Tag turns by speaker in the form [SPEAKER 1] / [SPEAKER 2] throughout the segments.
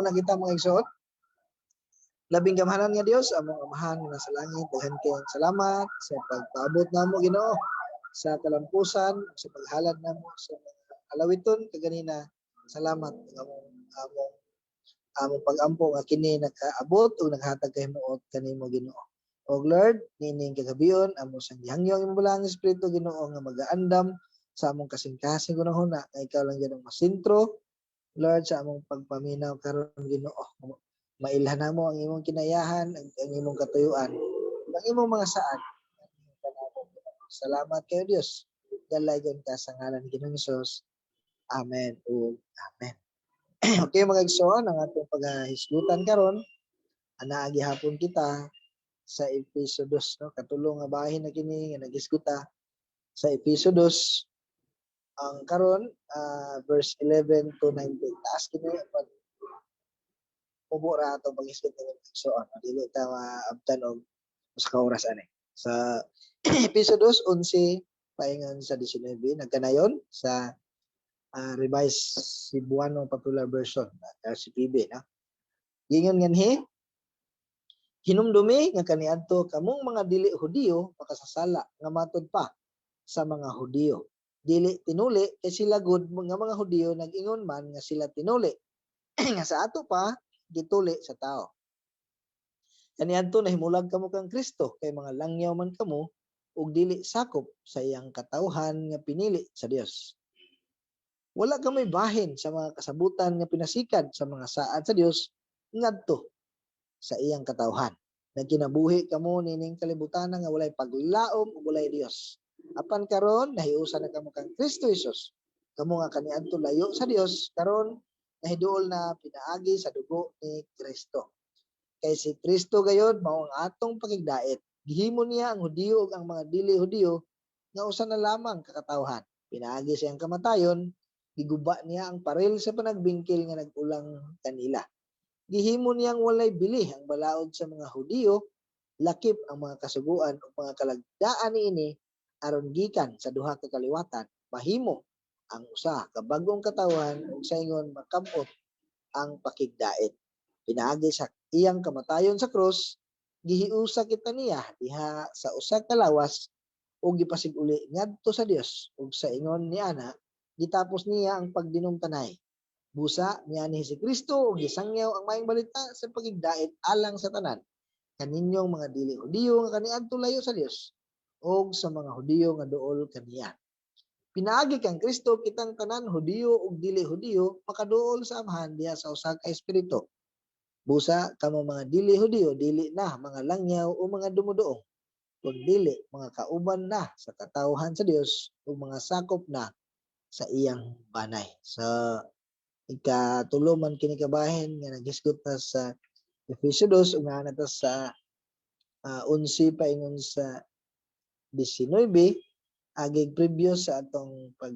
[SPEAKER 1] Na kita, mga igsoon. Labing gamhanan nga Dios, among Amahan nga nasa langit, daghan kayong salamat sa pagpaabot namo, Ginoo, sa kalampusan, sa paghalad namo sa mga alawiton kaganina. Salamat ang among pag-ampo nga kini nakaabot ug naghatag kahimuot kanimo, Ginoo. O Lord, niining kagabion, amo sang gihangyo ang imong balaang espiritu, Ginoo, nga magaandam sa among kasing-kasing hunahuna nga ikaw lang gyud ang masentro, Lord, sa among pagpaminaw karon, Ginoo. Mailhan namo ang imong kinayahan, ang imong katuyuan, ang imong mga saad. Salamat kayo, Dios. Dalaygon ka sa ngalan ni Ginoong Hesus. Amen ug amen. Okay, mga igsoon, ang atong paghisgutan karon anaa gihapon kita sa Efeso 2, no? Katulong nga bahin na kini nga naghisguta sa Efeso 2 ang karon, verse 11 to 19. Taas kini, but mubo ra atong paghisgot ng igsoon, no? Dili ta maabtan og usa ka oras ani. Sa Efeso 2, 11 paingon sa 19, nagkanayon sa Revised Cebuano Popular Version, RCPB, no? Gingon nganhi, "Hinumdumi nga kaniadto kamong mga dili Hudiyo makasasala nga matud pa sa mga Hudiyo. Dili tinuli kay sila gud nga mga Hudiyo nag-ingon man nga sila tinuli nga sa ato pa gituli sa tao. Kaniadto nahimulag kamo kang Kristo kay mga langyaw man kamo ug dili sakop sa iyang katawhan nga pinili sa Dios. Wala kamoy bahin sa mga kasabutan nga pinasikad sa mga saad sa Dios ngadto sa iyang katawhan. Nagkinabuhi kamo nining kalibutan nga walay paglaom ug walay Dios. Apan karon nahiusa na kamo kang Kristo Jesus. Kamo nga kaniadto layo sa Dios, karon nahiduol na pinaagi sa dugo ni Kristo. Kay si Kristo gayod mao ang atong pakigdait. Gihimo niya ang Hudiyo ug ang mga dili Hudiyo nga usa na lamang ka katawhan. Pinaagi sa iyang kamatayon, giguba niya ang paril sa panagbingkil nga nag-ulang kanila. Gihimo niyang walay bili ang balaod sa mga Hudiyo, lakip ang mga kasuguan ug mga kalagdaan niini, aron gikan sa duha ka kaliwatan mahimo ang usa ka bag-ong katawhan ug sa ingon makab-ot ang pakigdait. Pinaagi sa iyang kamatayon sa krus, gihiusa kita niya diha sa usa ka lawas ug gipasig-uli ngadto sa Dios, ug sa ingon niana gitapos niya ang pagdinumtanay. Busa mianhi si Kristo ug gisangyaw ang maayong balita sa pakigdait alang sa tanan, kaninyong mga dili Hudiyo nga kaniadto layo sa Dios ug sa mga Hudiyo nga duol kaniya. Pinaagi kang Kristo kitang tanan, Hudiyo ug dili Hudiyo, makaduol sa Amahan diha sa usa ka espiritu. Busa kamo mga dili Hudiyo dili na mga langyaw o mga dumuduong, kun dili mga kauban na sa katawhan sa Dios ug mga sakop na sa iyang banay." So ikatulo man kini kabahin nga naghisgot na sa Efeso 2 ug naa na ta sa 11 paingon sa 19. Agig previous sa atong pag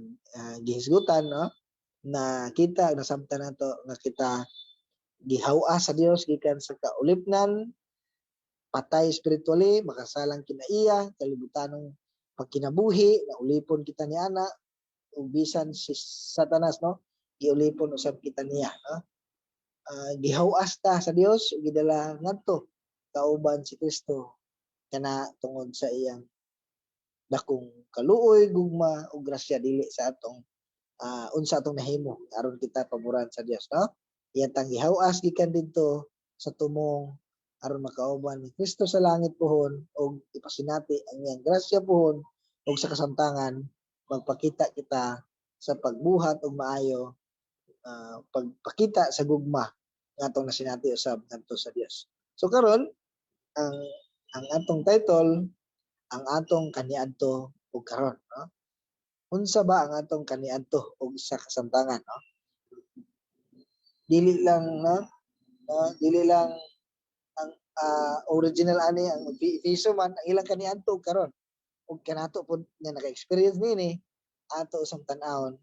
[SPEAKER 1] gihisgutan, no, na kita nasabtan nato nga kita gihawa sa Dios gikan sa kaulipnan, patay spiritually, makasalang kinaiya, kalibutanong pagkinabuhi, na ulipon kita ni ana, ug bisan si Satanas, no, giulipon usab kita niya, no? Gihawas ta sa Dios ug gidala ngadto kauban si Kristo kana tungod sa iyang dakong kaluoy, gugma ug grasya, dili sa atong unsa atong nahimo aron kita paboran sa Dios, no? Iyang tang gihawas gikan didto sa tumong aron makauban ni Kristo sa langit puhon ug ipasinati ang iyang grasya puhon, ug sa kasamtangan magpakita kita sa pagbuhat og maayo, pagpakita sa gugma nga atong nasinati usab ngadto sa Dios. So karon ang atong title, ang atong kaniadto ug karon, no? Unsa ba ang atong kaniadto ug sa kasamtangan, no? Dili lang, no, no, dili lang ang original ani ang Efeso man ang ilang kaniadto ug karon, ug kanato pud nga naka-experience niini, ato usang tan-awon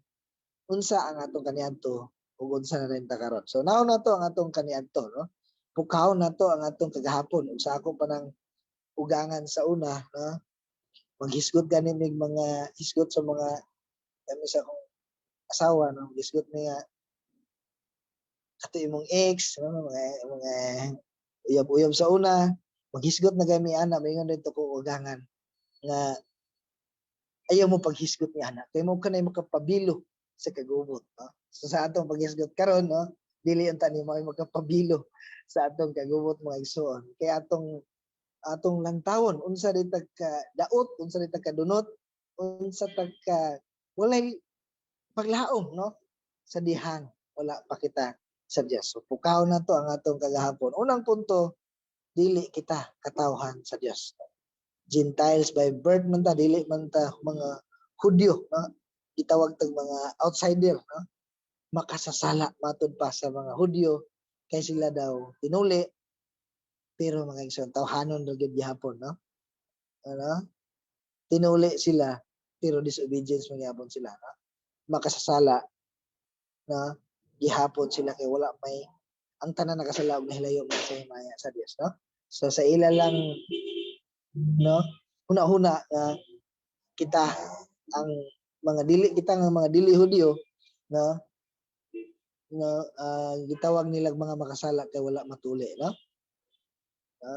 [SPEAKER 1] unsa ang atong kaniadto ug unsa na rin ta karon. So naon nato ang atong kaniadto, no? Pukawon nato ang atong kagahapon ug sa ako pa ng ugangan sa una, no? Maghisgot gani mig mga hisgot sa mga kami sa akong asawa, no? Hisgot niya Kato imong ex, no, mga uyab-uyab sa una, maghisgot na gami ana, maingon dito ko ugangan nga ayaw mo paghisgot ni ana kay mo kanay makapabilo sa kagubot, no? So sa atong paghisgot karon, no, dili unta ni mo makapabilo sa atong kagubot, mga igsoon, kay atong lantawon unsa di ta ka daot, unsa di ta kadunot, unsa ta ka walay paglaom, no, sa dihang wala pa kita sa Dios. So pukaw na to ang atong kagahapon. Unang punto, dili kita katawhan sa Dios. Gentiles by birth man ta, dili man ta mga Hudyo, no? Gitawag tag mga outsider, no? Makasasala matud pa sa mga Hudyo kay sila daw tinuli, pero mga igsoon, tawhanon ra gyud gihapon, no? Ano? Tinuli sila pero disobedience man gihapon sila, no? Makasasala na gihapon sila kay wala may ang tanan nakasala og nahilayo man sa himaya sa Dios, no? So sa ila lang, no, huna-huna nga kita ang mga dili, kita nga mga dili Hudyo, no, nga gitawag nilang mga makasala kay wala matuli, no?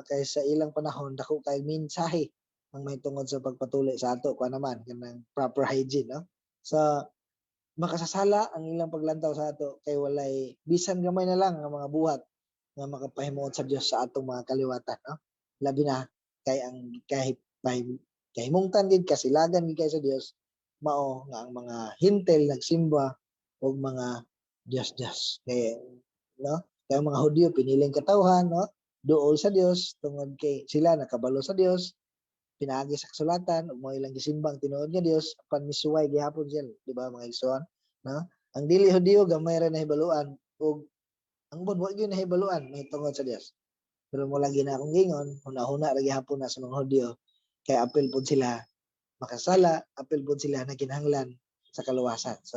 [SPEAKER 1] Kay sa ilang panahon dako kay mensahe ang may tungod sa pagpatuli sa ato kuan naman kanang proper hygiene, no? So makasasala ang ilang paglantaw sa ato kay walay bisan gamay na lang nga mga buhat nga makapahimuot sa Dios sa atong mga kaliwatan, no? Labi na kay ang kahit kahimungtan gid, kasilagan gid kay sa Dios mao nga ang mga Hentil nagsimba og mga Dios-Dios kay, no, kay ang mga Hudyo piniling katawhan, no, duol sa Dios tungod kay sila nakabalo sa Dios pinaagi sa kasulatan ug mao ilang gisimbang tinuod nga Dios, apan misuway gihapon sila, di ba, mga igsoon, no? Ang dili Hudyo gamay ra nahibaluan ug ang bon wa gyud nahibaluan mahitungod sa Dios, pero mo lagi na akong gingon, huna-huna ra gihapon na sa mga Hudyo kay apil pud sila makasala, apil pud sila na kinahanglan sa kaluwasan. So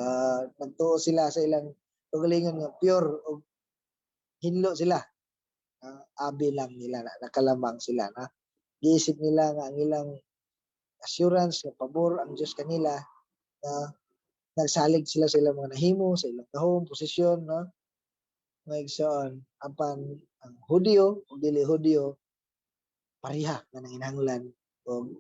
[SPEAKER 1] nagtuo sila sa ilang kaugalingon nga pure ug hinlo sila. Abi lang nila na nakalamang sila na giisip nila nga ang ilang assurance nga pabor ang Dios kanila na nagsalig sila sa ilang mga nahimo sa ilang kahom, posisyon, no, mga igsoon. Apan ang Hudyo ug dili Hudyo pareha nga nanginahanglan og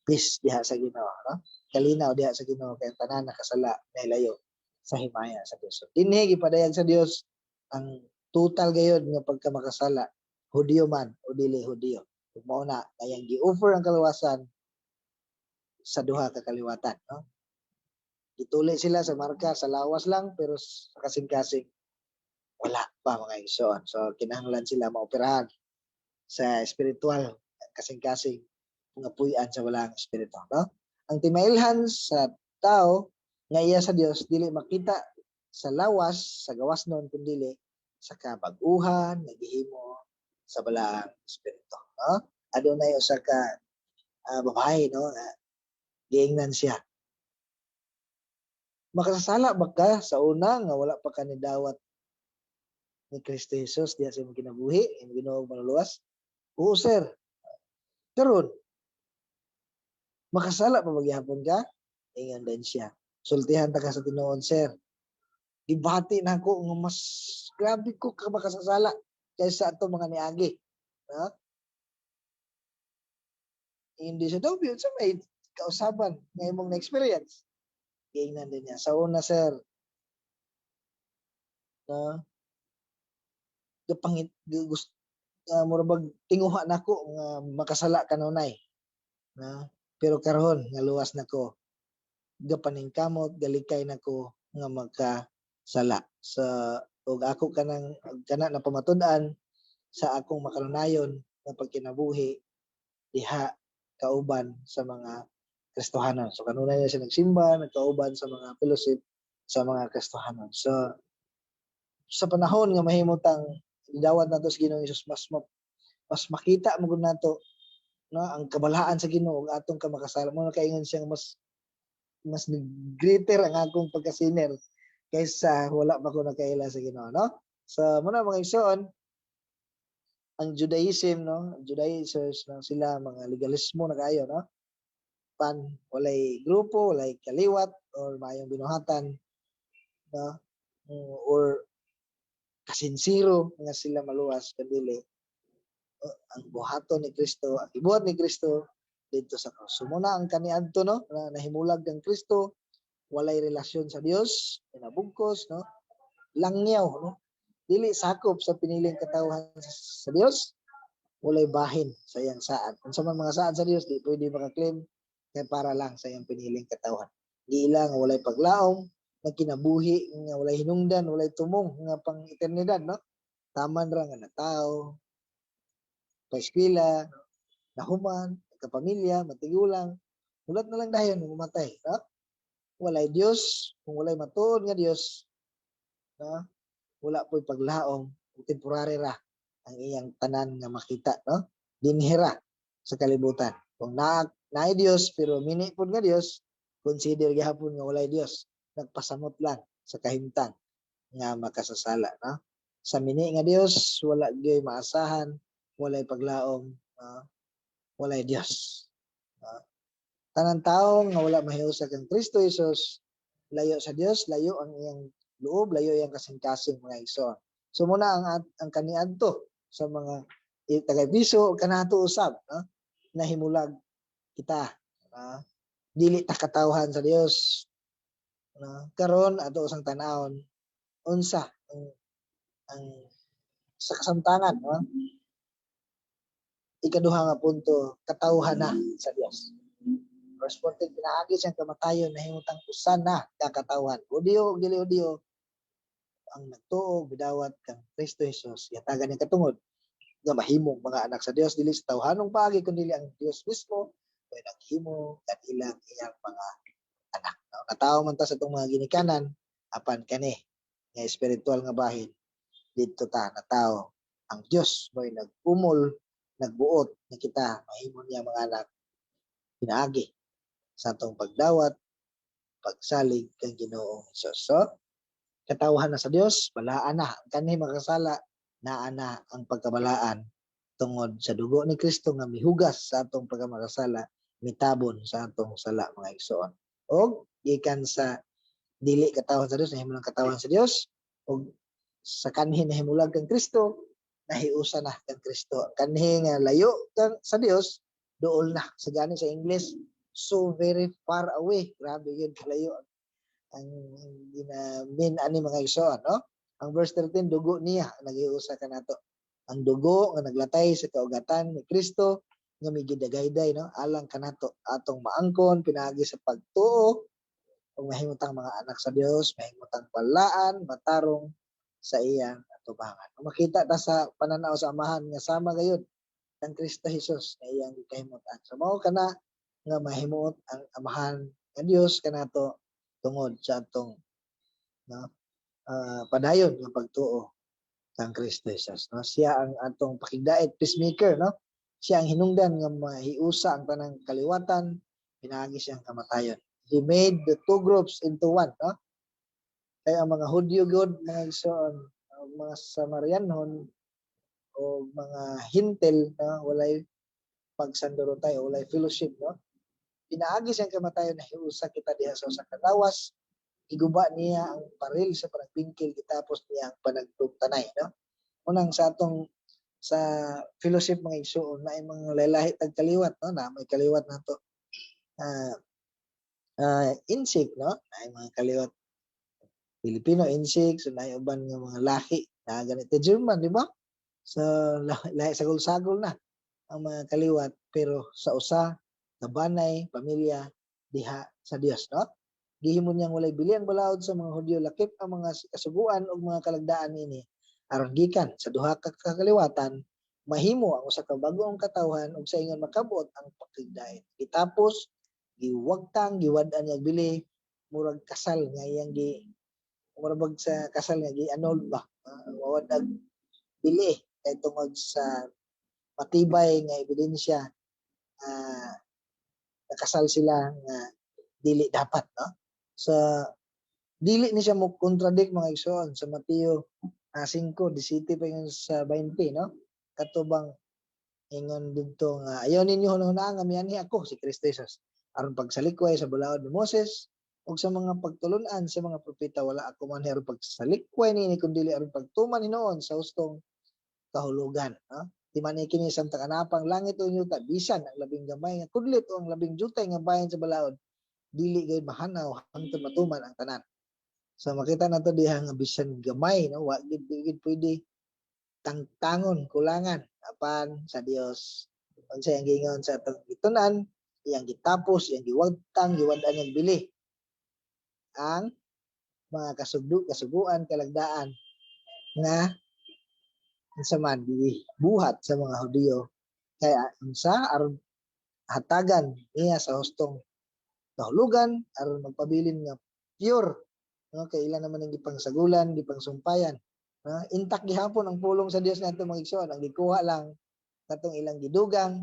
[SPEAKER 1] peace diha sa Ginoo, no, kalinaw diha sa Ginoo, kay ang tanan nakasala, nahilayo sa himaya sa Dios. So, dinhi gipadayag sa Dios ang total gayod nga pagkamakasala, Hudyo man o dili Hudyo, ug mao na kayang gi-offer ang kaluwasan sa duha ka kaliwatan, no? Gituli sila sa marka sa lawas lang, pero sa kasing-kasing wala pa, mga igsoon. So kinahanglan sila maoperahan sa espiritual kasing-kasing nga puy-an sa walang espiritu, no? Ang timailhan sa tao nga iya sa Dios dili makita sa lawas, sa gawas nun, kundili sa kabag-uhan nga gihimo sa balaang espiritu, no? Adunay usa ka babae, no, nga giingnan siya, "Makasasala ba ka sa una nga wala pa ka nidawat ni Kristo Jesus diha sa imong kinabuhi, imong Ginoo ug Manluluwas?" "Oo, sir." "Karon, makasala pa ba gihapon ka?" Ingon din siya, "Sultihan ta ka sa tinuod, sir. Gibati na ako nga mas grabe ko ka makasasala kaysa ato mga niagi." No? Hindi siya daw sa may kausaban nga imong na-experience. Giingnan din niya, "Sa una, sir, no, gapangit gusto mura bag tinguha nako nga makasala kanunay, no? Pero karon nga luwas nako, gapaningkamot, galikay nako nga makasala sa ug ako kanang kana na pamatud-an sa akong makanunayon nga pagkinabuhi diha kauban sa mga Kristohanon." So kanunay na siya nagsimba, nagkauban sa mga fellowship sa mga Kristohanon. So sa panahon nga mahimutang idawat nato sa Ginoong Hesus, mas makita mo gud nato, no, ang kabalaan sa Ginoo ug atong kamakasala mo. Nakaingon siya nga mas greater ang akong pagka-sinner kaysa wala pa ko nakaila sa Ginoo, no? So muna, mga igsoon, ang Judaism, no, Judaizers, no, sila mga legalismo na kayo, no, pan walay grupo, walay kaliwat or maayong binuhatan, no, or Kasinsero nga sila maluwas kandili ang buhaton ni Kristo, ang gibuhat ni Kristo didto sa krus. So muna ang kaniadto, no, na nahimulag kang Kristo, walay relasyon sa Dios, kinabugkos, no, langyaw, no, dili sakop sa piniling katawhan sa Dios, walay bahin sa iyang saad. Unsa man mga saad sa Dios, di pwede makaklaim kay para lang sa iyang piniling katawhan. Giila nga walay paglaom, nagkinabuhi nga walay hinungdan, walay tumong nga pang eternidad, no? Taman ra nga natao, paeskwela, nahuman, kapamilya, matigulang, hulat na lang dayon nga mamatay, no? Walay Dios, kung walay matuod nga Dios, no? Wala po'y paglaom, temporary ra ang iyang tanan nga makita, no? Dinhi ra sa kalibutan. Kung naay Dios pero mini pud nga Dios, consider gihapon nga walay Dios, nagpasamot lang sa kahimtang nga makasasala, no? Sa mini nga Dios, wala gyoy maasahan, walay paglaom, no? Walay Dios. No? Tanan tao nga wala mahiusa kang Kristo Jesus, layo sa Dios, layo ang iyang loob, layo iyang kasing-kasing, mga igsoon. So muna ang kaniadto sa mga taga-Episo kanato usab, no? Nahimulag kita, no? Dili ta katawhan sa Dios, no? Karon ato usang tan-awon unsa ang sa kasamtangan, no? Ikaduha nga punto, katawhan na sa Dios. Verse 14, pinaagi siyang kamatayon nahimutang usa na ka katawhan. Hudiyo ug dili Hudiyo, ang nagtuo bidawat kang Kristo Jesus, yatagan niya katungod nga mahimong mga anak sa Dios, dili sa tawhanong paagi kundi ang Dios mismo kay naghimo kanilang iyang mga anak. No? Natawo man ta sa atong mga ginikanan, apan kani nga espiritual nga bahin, didto ta natawo, ang Dios mo'y nagpumol, nagbuot nga kita mahimo niya mga anak pinaagi sa atong pagdawat, pagsalig kang Ginoong Hesus. So, katawhan na sa Dios, balaan na ang kanhi makasala, naa na ang pagkabalaan tungod sa dugo ni Kristo nga mihugas sa atong pagkamakasala, mitabon sa atong sala, mga igsoon. Og gikan sa dili katawhan sa Dios, nahimo lang katawhan sa Dios, og sa kanhi nahimulag kang Kristo, nahiusa na kang Kristo. Ang kanhi nga layo kang sa Dios, duol na. Sa gani sa English, so very far away. Grabe yun kalayo ang ginamin ani, mga igsoon, no? Ang verse 13, dugo niya ang naghiusa kanato. Ang dugo nga naglatay sa kaugatan ni Kristo nga migidagayday, no, alang kanato, atong maangkon pinaagi sa pagtuo ug mahimutang mga anak sa Dios, mahimutang balaan, matarong sa iyang atubangan. Kung makita ta sa pananaw sa Amahan nga sama gayud kang Kristo Jesus nga iyang gikahimutan. So mao kana nga mahimuot ang Amahan nga Dios kanato tungod sa atong, no, padayon nga pagtuo kang Kristo Jesus, no? Siya ang atong pakigdait, peacemaker, no? Siya ang hinungdan nga mahiusa ang tanang kaliwatan pinaagi siyang kamatayon. He made the two groups into one, no? Kaya ang mga Hudyo gud, mga igsoon, ang mga Samarianhon o mga Hintel, no, walay pagsandurotay, walay fellowship, no? Pinaagi siyang kamatayon, nahiusa kita diha sa usa ka lawas. Giguba niya ang paril sa panagpingkil, gitapos niya ang panagtugtanay, no? Unang sa atong sa fellowship, mga igsoon, na mga lalahi tag kaliwat, no, na may kaliwat nato Insik, no, na mga kaliwat Pilipino, Insik, so naay uban nga mga lahi na ganito, German, di ba? So lahi sagol-sagol na ang mga kaliwat, pero sa usa kabanay pamilya diha sa Dios, no? Gihimo niyang walay bili ang balaod sa mga Hudyo, lakip ang mga kasuguan ug mga kalagdaan niini, aron gikan sa duha ka kakaliwatan mahimo ang usa ka bag-ong katawhan ug sa ingon makabot ang pakigdait. Gitapos, giwagtang, giwad-an niya bili, murag kasal nga iyang gi murag bag sa kasal nga gi-annul ba, mawad-ag bili kay tungod sa matibay nga ebidensya nakasal sila nga dili dapat, no? So dili ni siya mo contradict, mga igsoon, sa Mateo 5:17 pa ingon sa 20, no? Kato bang ingon didto nga ayaw ninyo hunahunaan nga mianhi ako, si Kristo Jesus, aron pagsalikway sa balaod ni Moses. Ug sa mga pagtulun-an sa mga propeta, wala ako man aron pagsalikway niini kun dili aron pagtuman hinuon sa hustong kahulugan, no? Di man kini samtang anapang langit o yuta, bisan ang labing gamay nga kudlit o ang labing jutay nga bahin sa balaod dili gayud mahanaw hangtod matuman ang tanan. So makita nato diha nga bisan gamay, no, wa gid, di gid pwede tangtangon, kulangan. Apan sa Dios, unsa ang giingon sa atong gitun-an, iyang gitapos, iyang giwagtang, giwad-an, iyang bili ang mga kasugdu, kasuguan, kalagdaan nga unsa man buhat sa mga Hudiyo, kaya unsa aron hatagan niya sa hustong kahulugan, aron magpabilin nga pure, no, kay ila naman ang gipangsagulan, gipangsumpayan, no? Intact gihapon ang pulong sa Dios nato, mga igsoon. Ang gikuha lang katong ilang gidugang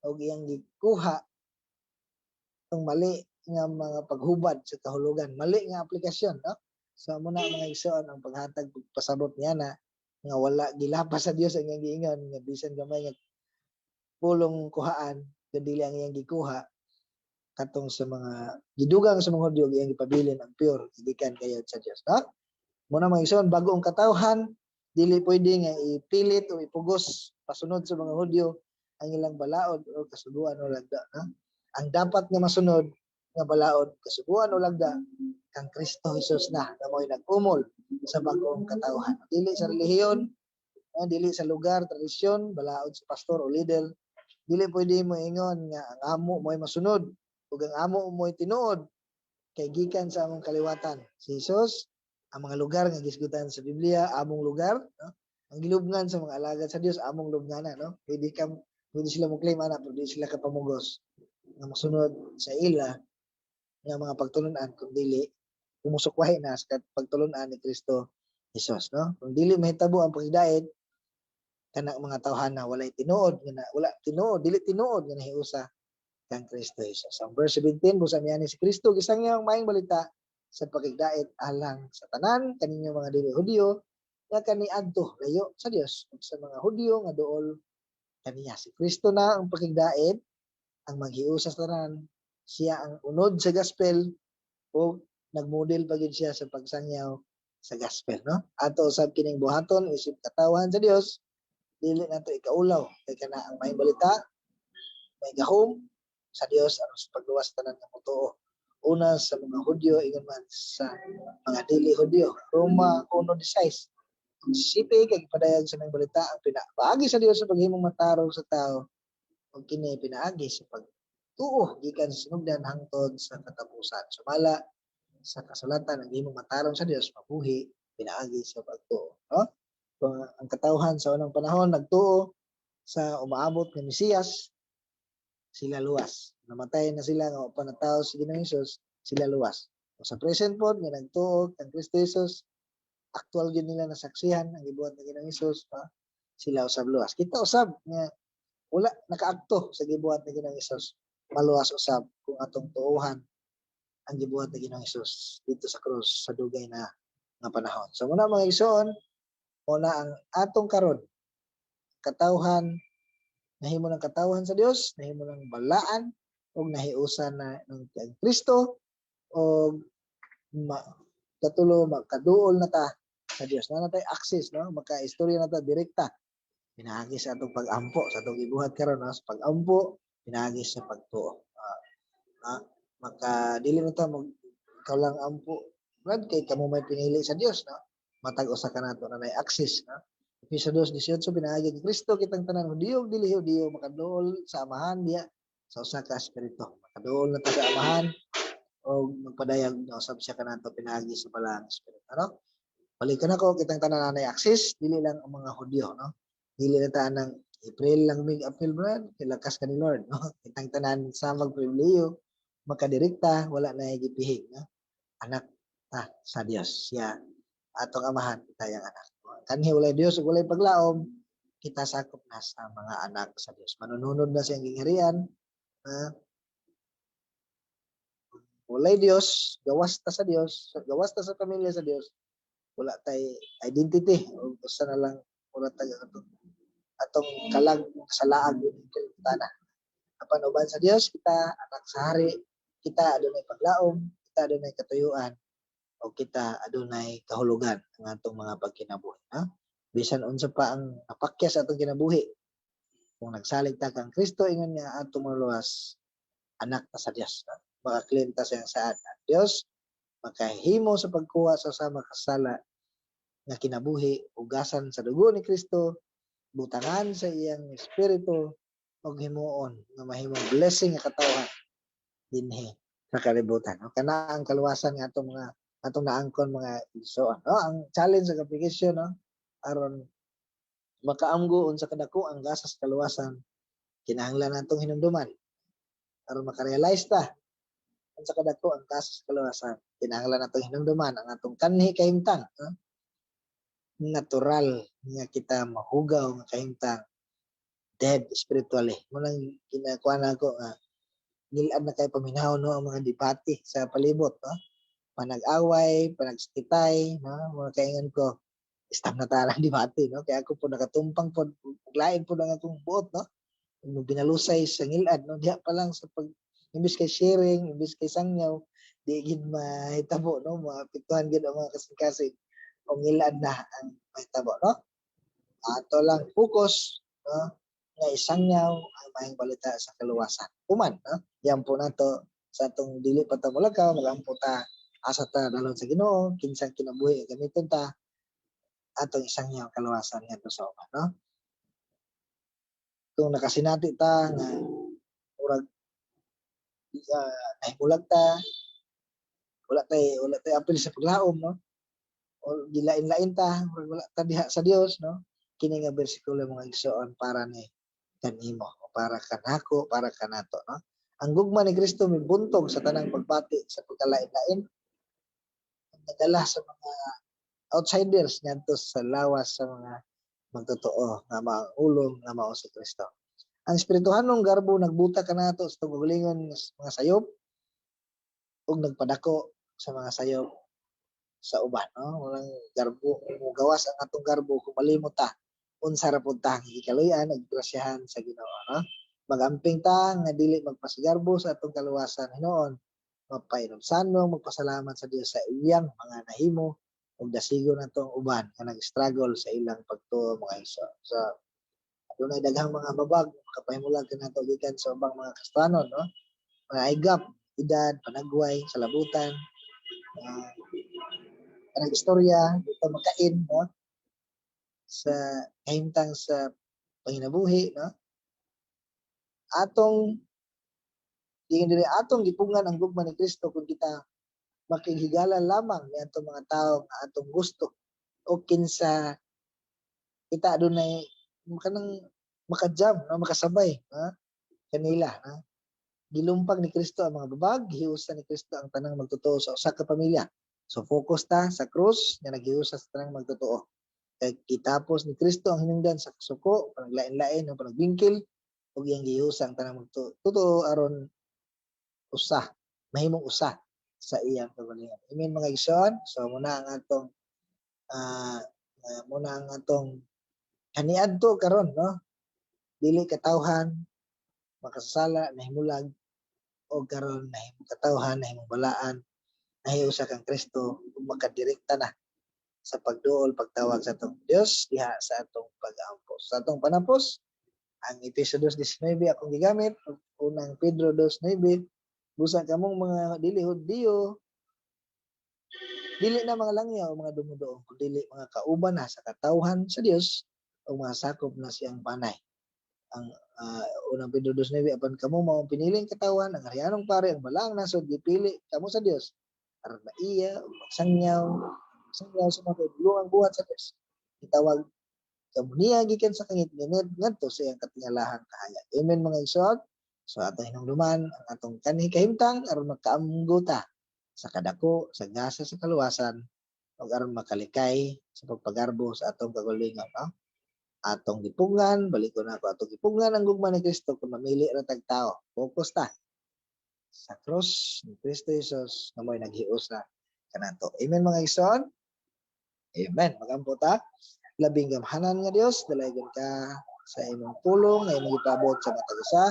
[SPEAKER 1] og iyang gikuha tong mali nga mga paghubad sa kahulugan, mali nga aplikasyon, no? So muna, mga igsoon, ang paghatag, pasabot niya na nga wala gilapas sa Dios ang iyang giingon nga bisan gamay nga pulong kuhaan kun dili ang iyang gikuha katong sa mga gidugang sa mga Hudyo, iyang gipabilin ang pure gikan kayod sa Dios, no? Muna, mga igsoon, bag-ong katawhan, dili pwede nga ipilit o ipugos pasunod sa mga Hudyo ang ilang balaod o kasuguan o lagda, no? Ang dapat nga masunod nga balaod, kasuguan o lagda kang Kristo Jesus na nga mo'y nag-umol sa bag-ong katawhan, dili sa relihiyon, no? Dili sa lugar, tradisyon, balaod sa pastor o leader. Dili pwede mo ingon nga ang amo mo'y masunod ug ang amo mo'y tinuod kay gikan sa among kaliwatan si Jesus. Ang mga lugar nga gisgutan sa Biblia, among lugar, no? Ang gilubngan sa mga alagad sa Dios, among lubngana, no? Pwede sila mo claim ana, pero di sila kapamugos nga mosunod sa ila nga mga pagtulunan kung dili umusukwahi na sa pagtulunan ni Kristo Jesus, no? Kung dili mahitabo ang pagdait kanang mga tawhana, walay tinuod nga na, wala tinuod, dili tinuod nga nahiusa kang Kristo Jesus. Ang verse 17, busa miani si Kristo gisangyaw ang maayong balita sa pakigdait alang sa tanan kaninyo mga dili Hudiyo nga kaniadto layo sa Dios ug sa mga Hudiyo nga duol kaniya. Si Kristo na ang pakigdait, ang maghiusa sa tanan, siya ang unod sa gospel ug nagmodel pa gyud siya sa pagsangyaw sa gospel, no? Ato usab kining buhaton isip katawhan sa Dios, dili nato ikaulaw kay kana ang maayong balita may gahom sa Dios aron sa pagluwas sa tanan nga motuo, una sa mga Hudyo, ingon man sa mga dili Hudyo. Roma 1:16. Sipi kay padayag sa maayong balita ang pinaagi sa Dios sa paghimong matarong sa tao ug kini pinaagi sa pagtuo gikan sa sinugdan hangtod sa katapusan. Sumala sa kasulatan, ang himong matarong sa Dios mabuhi pinaagi sa pagtuo, no? Kung ang katawhan sa unang panahon nagtuo sa umaabot nga Mesiyas, sila luwas. Namatay na sila nga wa pa natawo si Ginoong Hesus, sila luwas. O sa present pod nga nagtuo kang Kristo Jesus, aktual gyud nila nasaksihan ang gibuhat ng Ginoong Hesus pa, sila usab luwas. Kita usab nga wala nakaakto sa gibuhat ng Ginoong Hesus, maluwas usab kung atong tuohan ang gibuhat ng Ginoong Hesus dito sa krus sa dugay na nga panahon. So muna, mga igsoon, muna ang atong karon katawhan, nahimo ng katawhan sa Dios, nahimo ng balaan ug nahiusa na ng kang Kristo og katulo, makaduol na ta sa Dios. Na natay access, no? Makaistorya na ta direkta pinaagi sa atong pag-ampo, sa atong gibuhat karon, no? Sa pag-ampo pinaagi sa pagtuo. Maka dili na ta mag ikaw lang ampo, Brad, kay kamo may pinili sa Dios, no? Matag usa ka nato na nay access, no? Efeso 2:18, pinaagi ni Kristo kitang tanan, Hudiyo ug dili Hudiyo, makaduol sa Amahan diya sa usa ka espiritu. Makaduol na ta sa Amahan o magpadayag na usab siya kanato pinaagi sa Balaang Espiritu, no? Balikan ako, kitang tanan na nay access, dili lang ang mga Hudyo, no? Dili na ta nang April lang mig apil, Brad, kay lakas ka ni Lord, no? Kitang tanan sa magpribilehiyo makadirekta, wala na gipihig, no? Anak ta sa Dios, siya atong Amahan, kita yang anak. Kanhi walay Dios ug walay paglaom, kita sakop na sa mga anak sa Dios. Manununod na siyang gingharian. Walay Dios, gawas ta sa Dios, gawas ta sa pamilya sa Dios, wala tay identity o usa na lang wala tay atong kalag sa laag na. Apan uban sa Dios, kita anak sa hari, kita adunay paglaom. Kita adunay katuyuan o kita adunay kahulugan ang atong mga pagkinabuhi, no? Bisan unsa pa ang napakyas sa atong kinabuhi, kung nagsalig ta kang Kristo, ingon nga atong maluwas, anak ta sa Dios, no? Maka-claim ta sa iyang saad. Ang Dios makahimo sa pagkuha sa usa makasala nga kinabuhi, hugasan sa dugo ni Kristo, butangan sa iyang espiritu ug himuon nga mahimong blessing nga katawhan dinhi sa kalibutan, no? Kana ang kaluwasan nga atong mga atong naangkon, mga igsoon, no? Ang challenge sa application, no, aron makaamgo unsa kadako ang gasa sa kaluwasan, kinahanglan natong hinumduman. Aron makarealize ta unsa kadako ang gasa sa kaluwasan, kinahanglan natong hinumduman ang atong kanhi kahimtang, no? Natural nga kita mahugaw nga kahimtang, dead spiritually. Mao nang ginakuha nako nga ngilad na kay paminaw, no, ang mga debate sa palibot, no, panag-away, panagsikitay, no, mga kaingan ko, stop na ta ang debate, no, kaya ako po nakatumpang po, lain po ang akong buot, no, binalusay sa ngilad, no, diha pa lang sa pag imbis kay sharing, imbis kay sangyaw, di gid mahitabo, no, maapektuhan gid ang mga kasing-kasing o ngilad na ang mahitabo, no. Ato lang focus, no, nga isangyaw ang maayong balita sa kaluwasan. Human, no? Yan po nato sa atong dili pa ta molakaw, magampo ta, asa ta dalon sa Ginoo, kinsang kinabuhi gamiton ta, atong isangyaw ang kaluwasan ngadto sa uban, no? Kung nakasinati ta nga murag nahimulag ta, wala tay apil sa paglaom, no? O gilain-lain ta, murag wala ta diha sa Dios, no? Kini nga bersikulo, mga igsoon, para ni kanimo, o para kanako, para kanato, no? Ang gugma ni Kristo mibuntog sa tanang pagbati sa pagkalain-lain, nagdala sa mga outsiders ngadto sa lawas sa mga magtotoo nga maulong nga mao si Kristo. Ang espirituhanong garbo nagbuta kanato sa kaugalingon mga sayop ug nagpadako sa mga sayop sa uban, no? Walang garbo, mugawas ang atong garbo kung malimot ta unsa ra pud ta ang gikaluy-an ug grasyahan sa Ginoo, no? Magamping ta nga dili magpasigarbo sa atong kaluwasan hinuon, mapahinumsanong magpasalamat sa Dios sa iyang mga nahimo ug dasigon nato ang uban nga nag-struggle sa ilang pagtuo, mga igsoon. So adunay daghang mga babag makapahimulag kanato gikan sa ubang mga Kristohanon, no? Mga igap, edad, panagway, salabutan, kanang istorya, dito makain, no? Sa kahimtang sa panginabuhi, no? Atong ingon diri, atong gipungan ang gugma ni Kristo kung kita makighigala lamang ni atong mga tawo nga atong gusto o kinsa kita adunay kanang makajam, no, makasabay, no, kanila, no? Gilumpag ni Kristo ang mga babag, gihiusa ni Kristo ang tanang magtotoo sa usa ka pamilya. So focus ta sa krus nga naghiusa sa tanang magtotoo. Kay gitapos ni Kristo ang hinungdan sa kasuko, panaglain-lain o panagbingkil, ug iyang gihiusa ang tanang magtotoo aron usa, mahimong usa sa iyang kaugalingon. Amen, mga igsoon. So muna ang atong kaniadto karon, no? Dili katawhan makasala, nahimulag o karon nahimong katawhan, nahimong balaan, nahiusa kang Kristo ug makadirekta na sa pagduol, pagtawag sa atong Dios diha sa atong pag-ampo. Sa atong panapos, ang Efeso 2:19 akong gigamit, unang Pedro 2:9, busa kamong mga dili Hudiyo, dili na mga langyaw o mga dumuduong, kundi mga kauban na sa katawhan sa Dios o mga sakop na siyang banay. Ang unang Pedro 2:9, apan kamo mao ang piniling katawhan, ang harianong pare, ang balaang nasod, gipili kamo sa Dios aron maiya ug magsangyaw, sangyaw sa mga kaibulungang buhat sa Dios. Gitawag kamo niya gikan sa kangitngit ngadto sa iyang katingalahang kahayag. Amen, mga igsoon. So atong hinumduman ang atong kanhi kahimtang aron makaamgo ta sa kadako sa gasa sa kaluwasan ug aron makalikay sa pagpagarbo sa atong kaugalingon, no? Atong gipungan, balik ko na ako, atong gipungan ang gugma ni Kristo kung mamili ra tag tao. Focus ta sa krus ni Kristo Jesus nga mo'y naghiusa kanato. Amen, mga igsoon. Amen. Magampo ta. Labing gamhanan nga Dios, dalaygon ka sa imong pulong nga imong gipabot sa matag usa.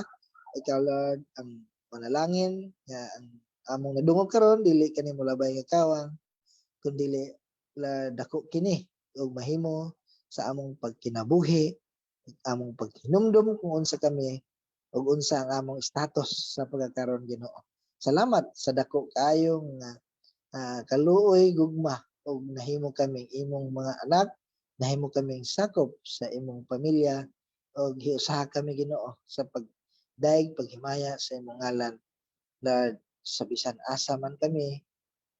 [SPEAKER 1] Ikaw, Lord, ang manalangin nga ang Among nadungog karon, dili kani molabay nga kawang, kundili la dako kini ug mahimo sa among pagkinabuhi, among paghinumdom kung unsa kami ug unsa ang among status sa pagkakaron, Ginoo. Salamat sa dako kaayong nga kaluoy, gugma, ug nahimo kaming imong mga anak, nahimo kaming sakop sa imong pamilya, ug hiusaha kami, Ginoo, sa pagdayeg, paghimaya sa imong ngalan, Lord, sa bisan asa man kami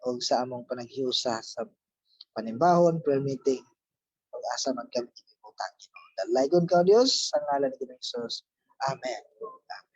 [SPEAKER 1] ug sa among panaghiusa sa panimbahon, prayer meeting, ug asa man kami ibutang, Ginoo. Dalaygon ka, Dios, sa ngalan ni Ginoong Hesus. Amen. Amen.